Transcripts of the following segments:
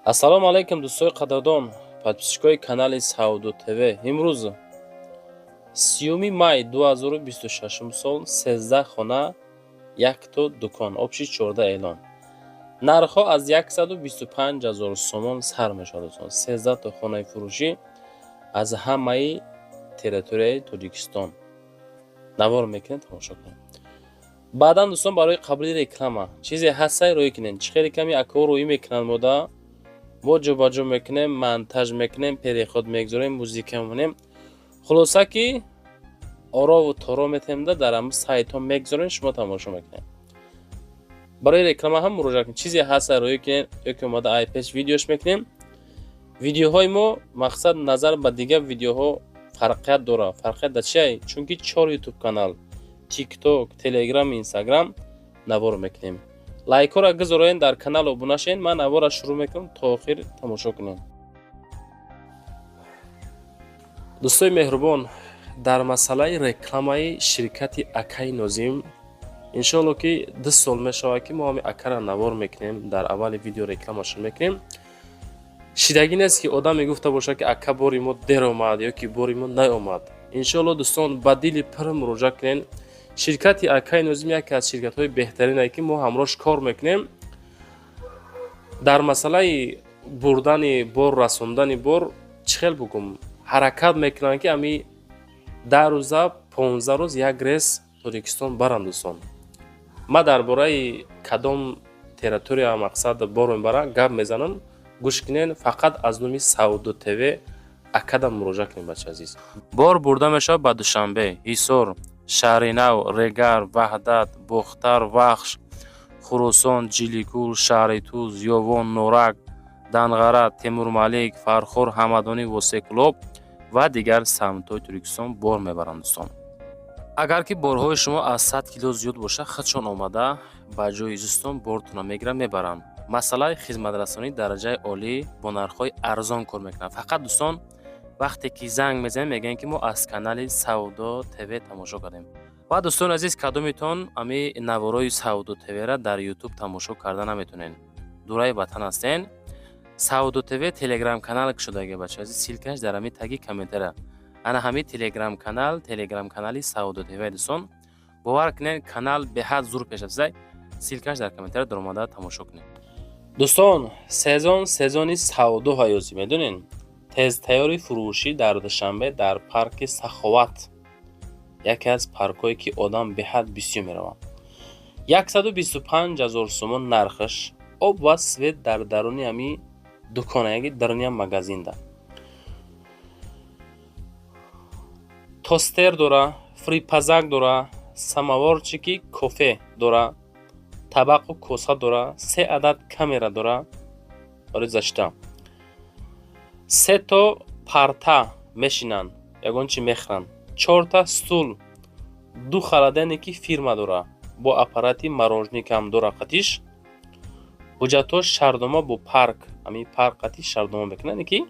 Ассалому алайкум, дӯстои қадрдон, подписчикои канали Савдо ТВ. Имрӯз 30 май 2026 сол, 13 хона, якто дукон, общий 14 эълон. Нархҳо аз 125 ҳазор сомон сар мешавад, дӯстон. 13 то хонаи фурӯшӣ аз ҳамаи территорияи Тоҷикистон. Навор мекунед, тамошо кунед. Баъдан, дӯстон, барои қабули реклама чизе ҳастай, рӯй кунед. Чӣ хеле ками акаҳо рӯӣ мекунанд, мода мо ҷобаҷо мекунем, монтаж мекунем, переход мегузорем, музыка мемонем. Хулоса, ки орову торо метаҳем, дар ҳамн сайтҳо мегузорем, шумо тамошо мекунед. Барои реклама ҳам муроҷиат кунед. Чизе ҳаста, рӯӣ кунед ё ки омада ай пеш видеош мекунем. Видеоҳои мо, мақсад, назар ба дигар видеоҳо фарқият дорад. Фарқият дар чия? Чунки чор Ютуб канал, Тикток, Телеграм, Инстаграм навор мекунем. Лайкҳоро гузоред, дар канал обуна шавед. Ман наворро шурӯъ мекунам, то охир тамошо кунед. Дӯстои меҳрубон, дар масъалаи рекламаи ширкати акаи Нозим, иншоалло, ки 2 сол мешавад, ки мо ҳами акара навор мекунем, дар аввали видео рекламашон мекунем. Шидагӣ нест, ки одам мегуфта бошад, ки ака, бори мо дер омад ё ки бори мо наомад. Иншоалло, дӯстон, ба дили пур муроҷиат кунед. Ширкати акаи Нозим яке аз ширкатҳои беҳтаринае, ки мо ҳамроҳш кор мекунем. Дар масъалаи бурдани бор, расондани бор, чӣ хел бугум, ҳаракат мекунанд, ки ҳами 10 рӯза, 15 рӯз як рейс Тоҷикистон баранд. Дӯстон, ман дар бораи кадом территория, мақсад, бор мебарам, гап мезанам, гӯш кунед. Фақат аз номи Савдо ТВ акадам муроҷиат кунед, бачаи азиз. Бор бурда мешавад ба Душанбе, Ҳисор, Шаҳринав, Регар, Ваҳдат, Бохтар, Вахш, Хуросон, Ҷиликул, шаҳри Туз, Ёвон, Норак, Данғара, Темурмалик, Фархор, Ҳамадонӣ, Восеъ, ва дигар самтҳои Тоҷикистон бор мебаранд. Дӯстон, агар ки борҳои шумо аз 100 кило зиёд бошад, худшон омада ба ҷои зистон бортонро мегиранд, мебаранд. Масъалаи хизматрасонии дараҷаи олӣ, бо нархҳои арзон кор мекунанд. Фақат, дӯстон, вақте ки занг мезанем, мегӯем, ки мо аз канали Савдо ТВ тамошо кардем. Ва, дӯстони азиз, кадомитон ами наворои Савдо ТВра дар Ютуб тамошо карда наметонед, дураи ватан ҳастен, Савдо ТВ Телеграм канал кушодаги, бача азиз. Ссылкаш дар ҳами таги комментария. Ана ҳами Телеграм канал, Телеграм канали Савдо ТВ. Дӯстон, бовар кунед, канал беҳад зур пеш рафтаи. Ссылкаш дар комментария, даромада тамошо кунед. Дӯстон, сезон сезони савдо ҳаёзӣ, медонед, тезтайёри фурӯшӣ дар Душанбе, дар парки Саховат, яке аз паркҳое, ки одам беҳад бисёр мераванд. 125 000 сомон нархаш, об ва свет дар даруни ҳами дукона, яки даруни ҳам магазинда. Тостер дора, фрипазак дора, самоварчики кофе дора, табақу коса дора, се адад камера дора барои защита, се то парта, мешинанд, ягон чи мехӯранд, чорта стул, ду холодильники фирма дора, бо аппарати морозильникам дора. Қатиш ҳуҷҷатҳо, шартнома бо парк, ҳамин парк қатиш шартнома мекунанд, ки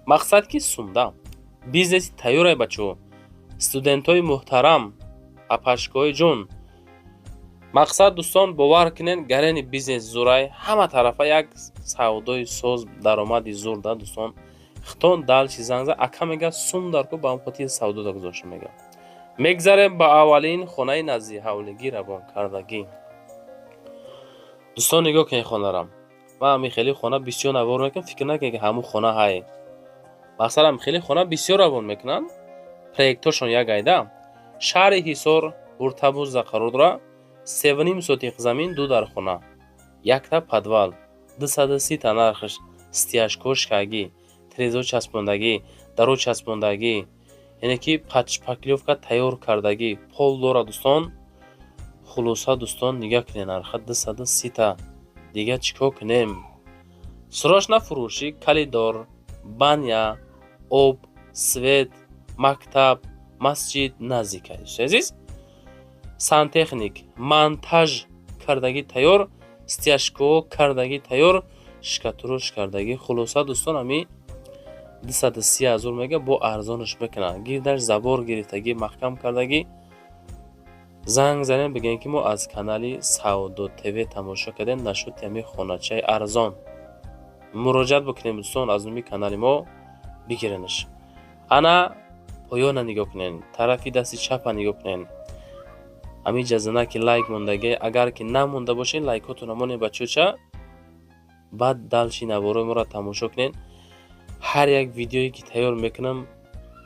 мақсад, ки сумда бизнеси тайёрай. Бачаҳо, студентҳои муҳтарам, апашкои ҷун, мақсад, дӯстон, бовар кунед, гарени бизнес зурай, ҳама тарафа як савдои соз, даромади зур да. Дӯстон, хитон дальше занг зад, ака мега, сум дар ку, ба ҳам хотири савдо гузошта мега. Мегзарем ба аввалин хонаи назди ҳавлигӣ равонкардагӣ. Дӯстон, нигоҳ кунед хонарам. Ман ҳамин хеле хона бисёр навор мекунам, фикр накунед, ки ҳамун хона ҳай. Масалан, хеле хона бисёр равон мекунанд, проектҳошон як айда. Шаҳри Ҳисор, Ҳуртабузда қарор дорад. 3,5 сотих замин, ду дархона, якта подвал, 230-та нархаш. Стяжкошкагӣ, трезо часпондагӣ, даро часпондагӣ, яъне ки под шпаклёвка тайёр кардагӣ, пол дорад, дӯстон. Хулоса, дӯстон, нигоҳ кунед, нарха 230-та. Дига чӣ кор кунем? Срочно фурӯшӣ, коридор, баня, об, свет, мактаб, масҷид наздик аст. Дӯстони азиз, сантехник, монтаж кардагӣ тайёр, стяжкаҳо кардагӣ тайёр, штукатурш кардагӣ. Хулоса, дӯстон, ҳами 230 000 мега, бо арзонаш мекунанд. Гирдаш забор гирифтагӣ, маҳкам кардагӣ. Занг занем, бигӯем, ки мо аз канали Савдо ТВ тамошо кардем, нашуд ҳами хоначаи арзон. Муроҷиат бикунем, дӯстон, аз номи канали мо бигиренаш. Ана поёна нигоҳ кунен, тарафи дасти чапа нигоҳ кунен. Ҳамин ҷазана ки лайк мондаге, агар ки намонда бошен, лайкотона монед, бачоча. Баъд дальше наворои моро тамошо кунен. Ҳар як видеое ки тайёр мекунам,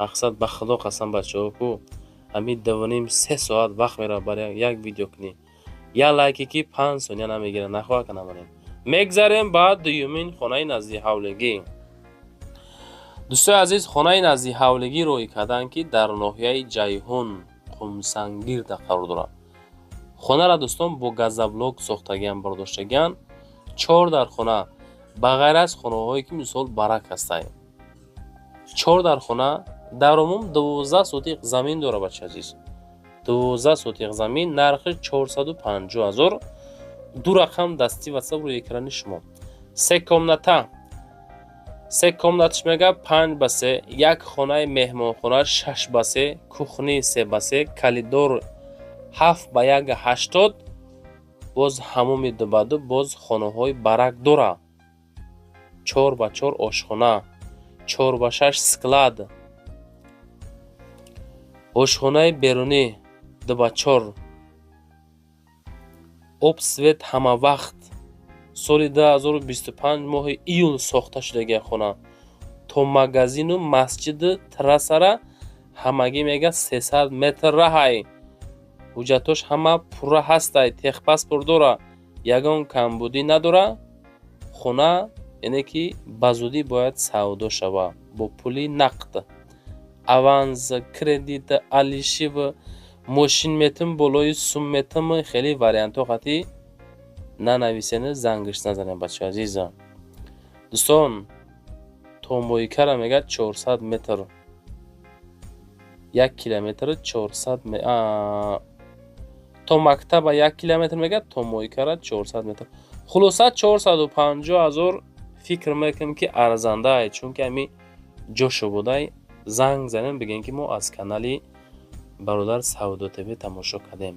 мақсад, ба худо қасам, бачаҳо, ку ҳамин 2,5-3 соат вақт меравад барои як видео кунӣ. Як лайке ки 5 сония намегирад, нахоҳад ка намонем. Мегзарем ба дуюмин хонаи наздиҳавлигӣ. Дӯстои азиз, хонаи наздиҳавлигӣ роҳӣ карданд, ки дар ноҳияи Ҷайҳун, Қумсангирда қарор дорад. Хонаро, дӯстон, бо газоблок сохтагиан, бардоштагиан. Чор дар хона, ба ғайр аз хонаҳое ки мисол барак ҳастанд. Чор дар хона, дар умум 12 сотиқ замин дорад, бача азиз. 12 сотиқ замин, нархи 450 000. Ду рақам дасти ватсап рӯи экрани шумо. Се комната, се комнаташ мега 5 ба 3, як хонаи меҳмонхона 6 ба 3, кухни 3 ба 3, коридор 7 ба 1,80, боз ҳамоми 2 ба 2, боз хонаҳои барак дора. 4 ба 4 ошхона, 4 ба 6 склад, ошхонаи берунӣ 2 ба 4, об, свет ҳамавақт. Соли 2025 моҳи июл сохта шудагия хона. То магазину масҷиду трассара ҳамагӣ мега 300 метр раҳай. Ҳуҷҷатош ҳама пурра ҳастай, техпаспорт дора, ягон камбудӣ надора. Хона яъне ки ба зудӣ бояд савдо шава, бо пули нақд, аванс, кредит, алишив, мошин метим, болои сум метим, хеле вариантҳо қатӣ нанависену зангиш назанем, бачаи азиза. Дӯстон, то мойкара мегӯяд 400 метр, 1 километр 400, то мактаба 1 километр мегӯяд, то мойкара 400 метр. Хулоса, 450 000 фикр мекунем ки арзандае, чунки ҳами ҷошо будай. Занг занем, бигем ки мо аз канали бародар Савдо ТВ тамошо кардем.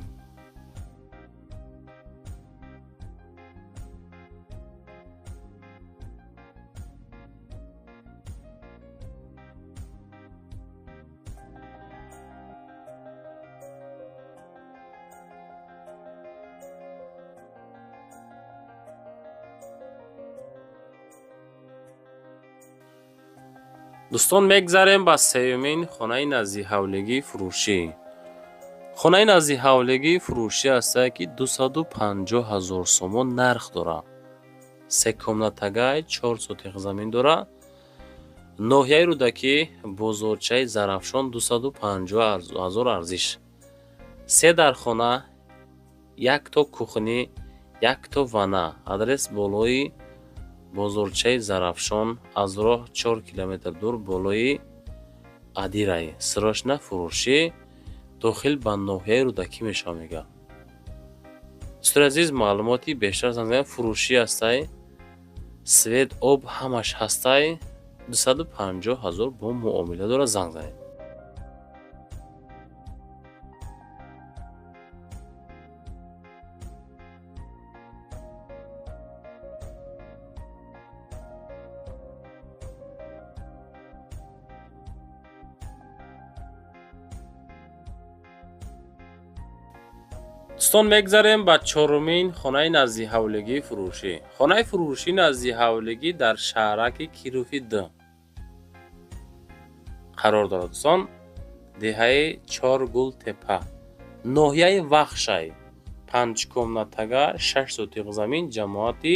Дӯстон, мегзарем ба сеюмин хонаи наздиҳавлигии фурӯшӣ. Хонаи наздиҳавлигии фурӯшӣ ҳастае, ки 250 000 сомон нарх дорад. Се комнатагай, 4 сотиқ замин дорад. Ноҳияи Рӯдакӣ, бозорчаи Зарафшон, 250 000 арзиш. Се дар хона, якто кухни, якто ванна. Адрес: болои бозорчаи Зарафшон, аз роҳ 4 километр дур, болои Адирай. Срочно фурӯшӣ, дохил ба ноҳияи Рӯдакӣ мешавад, мегӯяд. Дӯстони азиз, маълумоти бештар занг занед. Фурӯшӣ ҳастай, свет, об ҳамаш ҳастай, 250 000 бо муомила дорад, занг занед. Дӯстон, мегзарем ба чорумин хонаи наздиҳавлигии фурӯшӣ. Хонаи фурӯшӣ наздиҳавлигӣ дар шаҳраки Кирови д қарор дорад, дӯстон, деҳаи Чоргултепа, ноҳияи Вахшай. Панҷкомнатага, 6 сотиқ замин, ҷамоати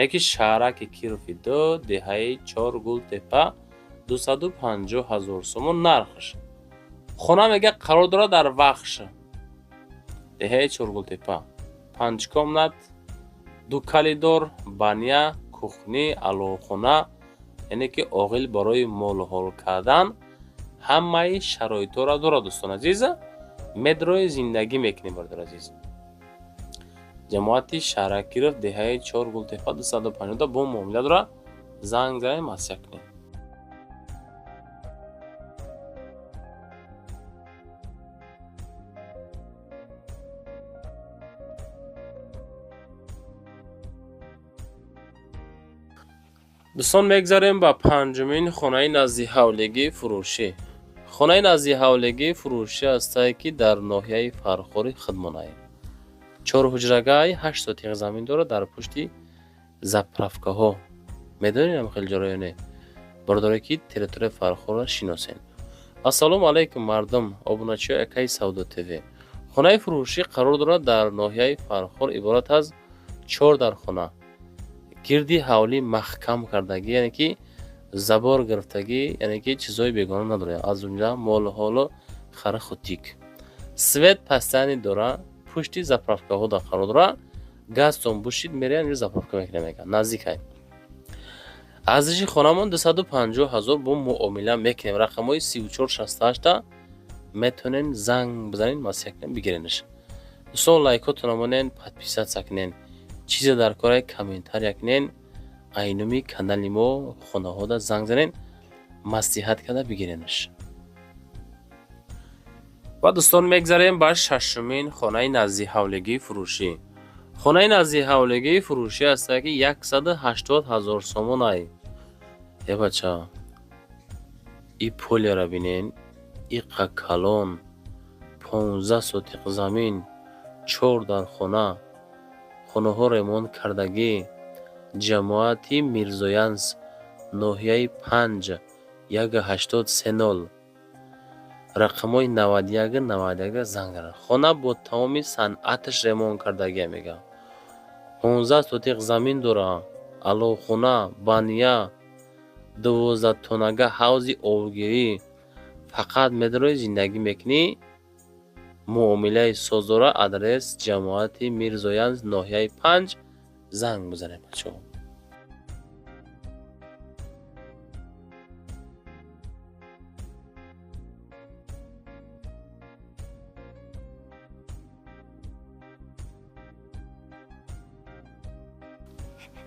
яки шаҳраки Кирови д, деҳаи Чоргултепа, 250 000 сомон нархаш. Хона мега қарор дорад дар Вахш, деҳаи Чоргултепа. Панҷ комнат, ду коридор, баня, кухни, аловхона, яъне ки оғил барои молҳол кардан ҳамаи шароитҳоро дорад. Дӯстон азиз, медрои зиндагӣ мекунем, бародари азиз. Ҷамоати шаҳрак Киров, деҳаи Чоргултепа, 250 бо муомила дорад. Занг занем, маслиҳат кунем. Дӯстон, мегзарем ба панҷумин хонаи наздиҳавлигии фурӯшӣ. Хонаи наздиҳавлигии фурӯшӣ ҳастае, ки дар ноҳияи Фархори худмонаем. Чорҳуҷрагаи 8 сотиқ замин дорад дар пушти заправкаҳо. Медонед хеле ҷоро ё не? Бародаре, ки территорияи Фархорро шиносен. Ассалому алайкум, мардум, обуначиҳои акаи Савдо ТВ. Хонаи фурӯшӣ қарор дорад дар ноҳияи Фархор, иборат аз чор дархона. Гирди ҳавлӣ маҳкам кардагӣ, яъне ки забор гирифтагӣ, яъне ки чизҳои бегона надорад, аз ҷумла молу-ҳолу хара хутик. Свет постоянный дора, пушти заправкаҳо қарор дора. Газтон бушид, мераям инҷо заправка мекунем, мегӯяд. Наздикай. Арзиши хонамон 250 ҳазор, бо муомила мекунем. Рақамҳои 3468-та метавонен занг бизанед, маслиҳат кунем, бигиренаш. Дӯстон, лайкотонро монен, подписаться кунен. Чизе дар кораи комментария кунен. Айнуми канали мо хонаҳода занг занен, маслиҳат карда бигиренаш. Ва дӯстон, мегзарем ба шашумин хонаи наздиҳавлигии фурӯшӣ. Хонаи наздиҳавлигии фурӯшӣ ҳастае, ки 180 ҳазор сомон ай. Э бача, и полеро бинен, иқа калон, 15 сотиқ замин, чор дархона, хонаҳо ремонт кардагӣ, ҷамоати Мирзоянс, ноҳияи Панҷ, 1830, рақамҳои 91 91 занг занед. Хона бо тамоми санъаташ ремонт кардагия, мегӯям. 15 сотиқ замин дора, аловхона, баня, 12 тонага ҳавзи обгирӣ. Фақат медароӣ, зиндагӣ мекунӣ, муомилаи соз дора. Адрес: ҷамоати Мирзоянс, ноҳияи Панҷ. Занг бизанед, бачаҳо.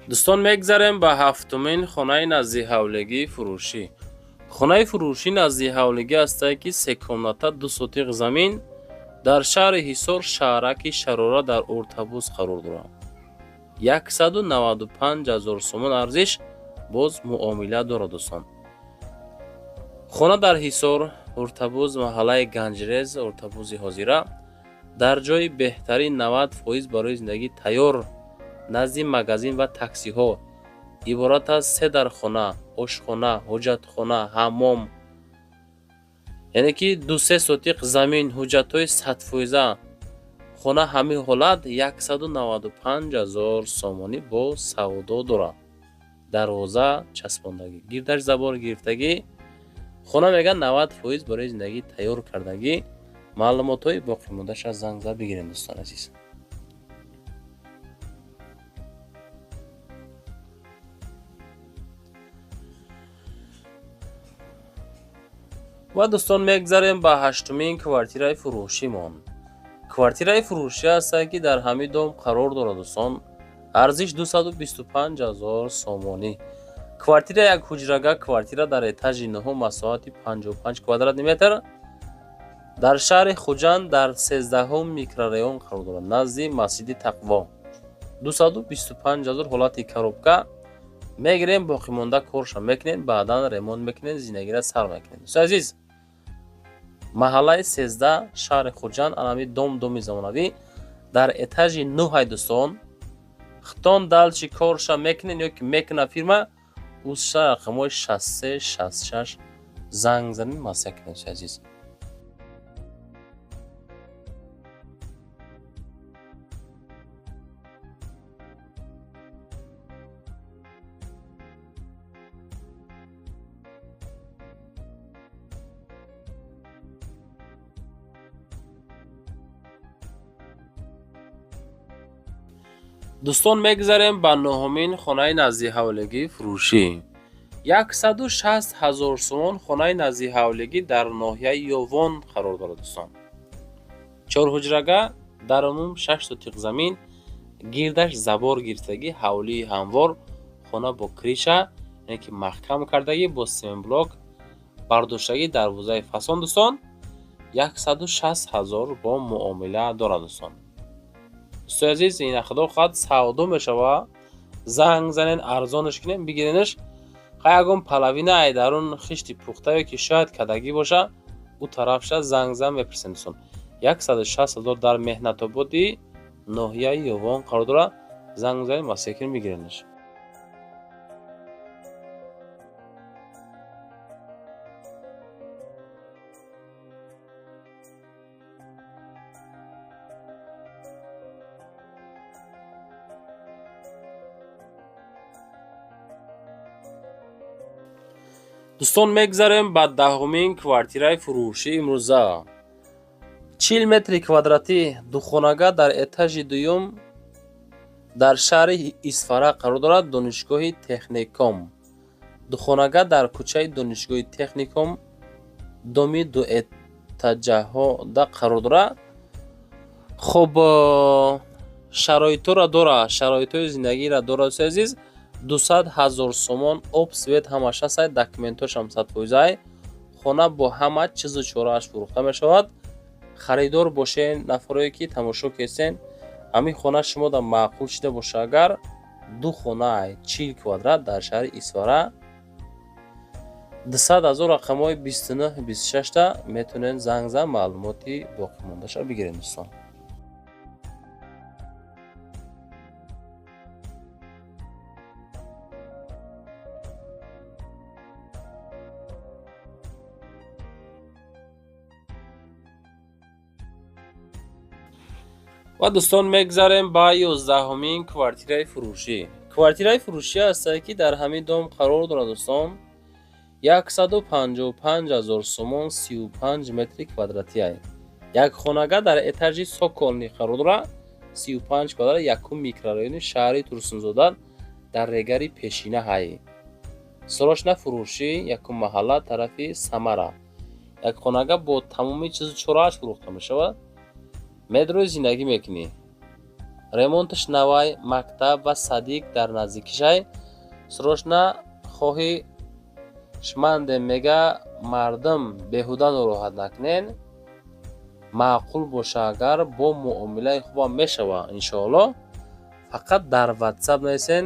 Дӯстон, мегзарем ба ҳафтумин хонаи наздиҳавлигии фурӯшӣ. Хонаи фурӯшӣ наздиҳавлигӣ ҳастае, ки се комната, 2 сотиқ замин дар шаҳри Ҳисор, шаҳраки Шарора, дар Уртабуз қарор дорад. 195 ҳазор сомон арзиш, боз муомила дорад, дӯстон. Хона дар Ҳисор, Уртабуз, маҳаллаи Ганҷрез, Уртабузи ҳозира, дар ҷои беҳтарин, 90% барои зиндагӣ тайёр, назди магазин ва таксиҳо. Иборат аз се дархона, ошхона, ҳоҷатхона, ҳаммом, яъне ки ду-се сотиқ замин, ҳуҷҷатҳои садфоиза. Хона ҳамин ҳолат 195 ҳазор сомонӣ бо савдо дорад. Дарвоза часпондагӣ, гирдаш забор гирифтагӣ. Хона, мегӯянд, 90% барои зиндагӣ тайёр кардагӣ. Маълумотҳои боқимондаашро занг зада бигирем, дӯстони азиз. Ва дӯстон, мегзарем ба ҳаштумин квартираи фурӯшимон. Квартираи фурӯшӣ ҳастае, ки дар ҳамин дом қарор дорад, дӯстон. Арзиш 225 ҳазор сомонӣ. Квартира як ҳуҷрага, квартира дар этажи нуҳум, масоҳати 55 квадратный метр, дар шаҳри Хуҷанд, дар 13-ҳум микрорайон қарор дорад, назди масҷиди Тақво. 225 ҳазор, ҳолати коробка мегирем, боқимонда корша мекунем, баъдан ремонт мекунем, зиндагиро сар мекунем. Дӯстони азиз, маҳаллаи 13, шаҳри Хуҷанд, анами дом, доми замонавӣ дар этажи нуҳай, дӯстон. Хитон дальше корша мекунем ё ки мекуна фирма уша, рақамҳои 63 66 занг занед, маслиҳат кунед, дӯстони азиз. Дӯстон, мегзарем ба нуҳумин хонаи наздиҳавлигии фурӯшӣ. 160 ҳазор сомон. Хонаи наздиҳавлигӣ дар ноҳияи Ёвон қарор дорад, дӯстон. Чорҳуҷрага, дар умум 6 сотиқ замин, гирдаш забор гирифтагӣ, ҳавлии ҳамвор, хона бо крыша, яъне ки маҳкам кардагӣ, бо семенблок бардоштагӣ, дарвозаи фасон. Дӯстон, 160 ҳазор бо муомила дорад, дӯстон. Дӯстои азиз, ина, худо хоҳад, савдо мешава. Занг занен, арзонаш кунем, бигиренаш. Хай, ягон половина ай дарун хишти пухтае, ки шояд кадагӣ боша, ӯ тарафша занг зан, мепурсем, дӯстон. 160 000 дар Меҳнатободи ноҳияи Ёвон қарор дорад. Занг занем ва секин бигиренаш. Дӯстон, мегзарем ба 10-умин квартираи фурӯши имрӯза. 40 метри квадратӣ, духонага дар этажи дуюм, дар шаҳри Исфара қарор дорад, донишгоҳи техникум. Духонага дар кӯчаи донишгоҳи техникум, доми дуэтаҷаҳода қарор дорад. Хуб, шароитҳоро дорад, шароитҳои зиндагиро дорад, дӯстои азиз. 200 000 сомон, об, свет ҳамаш ҳастад, документҳошам 100%-ай. Хона бо ҳама чизу чорааш фурӯхта мешавад. Харидор бошен, нафарое ки тамошо кесен, ҳамин хона шумода маъқул шида боша, агар ду хонаай, 40 квадрат, дар шаҳри Исфара, 200 000, рақамҳои 29 26-та метавонед занг зан, маълумоти боқимондаашро бигиред, дӯстон. Ва, дӯстон, мегзарем ба 11-умин квартираи фурӯшӣ. Квартираи фурӯшӣ ҳастае, ки дар ҳамин дом қарор дорад, дӯстон. 155 000 сомон, 35 метри квадратиай. Як хонага дар этажи цокольный қарор дорад, 35 квадрат, якум микрорайони шаҳри Турсунзода, дар Регари пешина ҳай. Срочно фурӯшӣ, якум маҳалла, тарафи Самара. Як хонага бо тамоми чизу чорааш фурӯхта мешавад. Медрои зиндагӣ мекунӣ, ремонташ навай, мактаб ва садик дар наздикишай. Срочно хоҳишмандем, мега, мардум беҳуда нороҳат накунен. Маъқул боша агар, бо муомилаи хубам мешава, иншоалло. Фақат дар Ватсап нависен,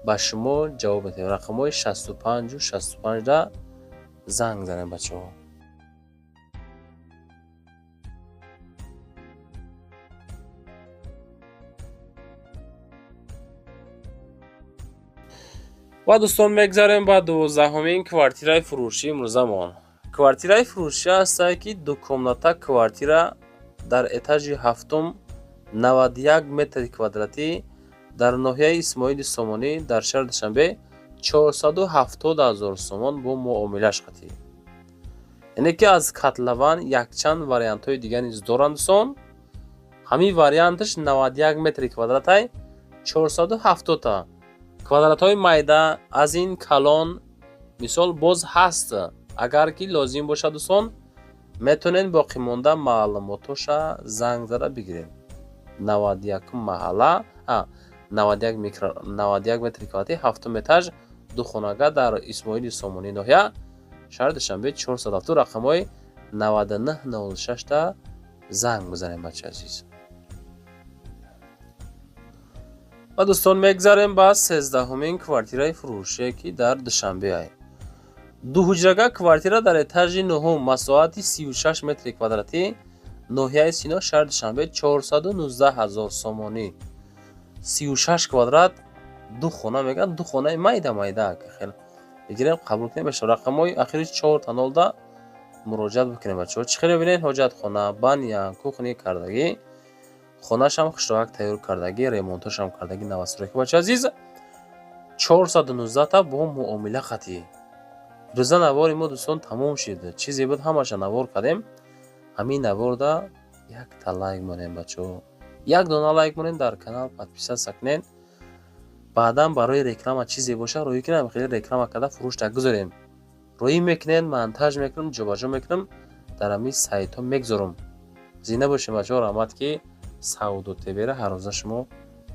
ба шумо ҷавоб медиҳем. Рақамҳои 65-у 65-да занг занем, бачаҳо. Ва, дӯстон, мегзарем ба 12-ҳумин квартираи фурӯшии имрӯзамон. Квартираи фурӯшӣ ҳастае, ки дукомната квартира дар этажи ҳафтум, 91 метри квадратӣ, дар ноҳияи Исмоили Сомонӣ, дар шаҳри Душанбе, 470 000 сомон бо муомилаш қатъӣ. Яъне ки аз котлован якчанд вариантҳои дигар низ доранд, дӯстон. Ҳамин варианташ 91 метри квадратай, 470-та. Квадратҳои майда аз ин калон, мисол, боз ҳаст. Агар ки лозим бошад, дӯстон, метавонед боқимонда маълумотоша занг зада бигиред. 91-ум маҳалла, 91 метри квадратӣ, ҳафтум этаж, духонага дар Исмоили Сомонӣ ноҳия, шаҳри Душанбе, 470, рақамҳои 99 06-та занг бизанед, бачаи азиз. Ва, дӯстон, мегзарем ба 13-ҳумин квартираи фурӯшие, ки дар Душанбеай. Дуҳуҷрага квартира дар этажи нуҳум, масоҳати 36 метри квадратӣ, ноҳияи Сино, шаҳри Душанбе, 419 000 сомонӣ. 36 квадрат, ду хона мегӯянд, ду хонаи майда майда хел бигирем, қабул кунем мешавад. Рақамҳои ахири 4 та 0-да муроҷиат бикунем, бачаҳо. Чӣ хеле бинед, ҳоҷатхона, баня, кухня кардагӣ, хонашам хушроак тайёр кардагӣ, ремонтошам кардагӣ, новостройка, бачаи азиз. 419-та бо муомила қатъӣ. Рӯза навори мо, дӯстон, тамом шуд. Чизе буд, ҳамаша навор кардем. Ҳамин наворда якта лайк монем, бачаҳо, як дона лайк монем, дар канал подписаться кунед. Баъдан барои реклама чизе боша, роҳӣ кунем, хеле реклама карда фурӯшта гузорем. Роҳӣ мекунед, монтаж мекунам, ҷобаҷо мекунам, дар ҳамин сайтҳо мегузорам. Зинда бошем, бачаҳо, раҳмат, ки Савдо ТВ-ра ҳаррӯза шумо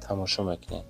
тамошо мекунед.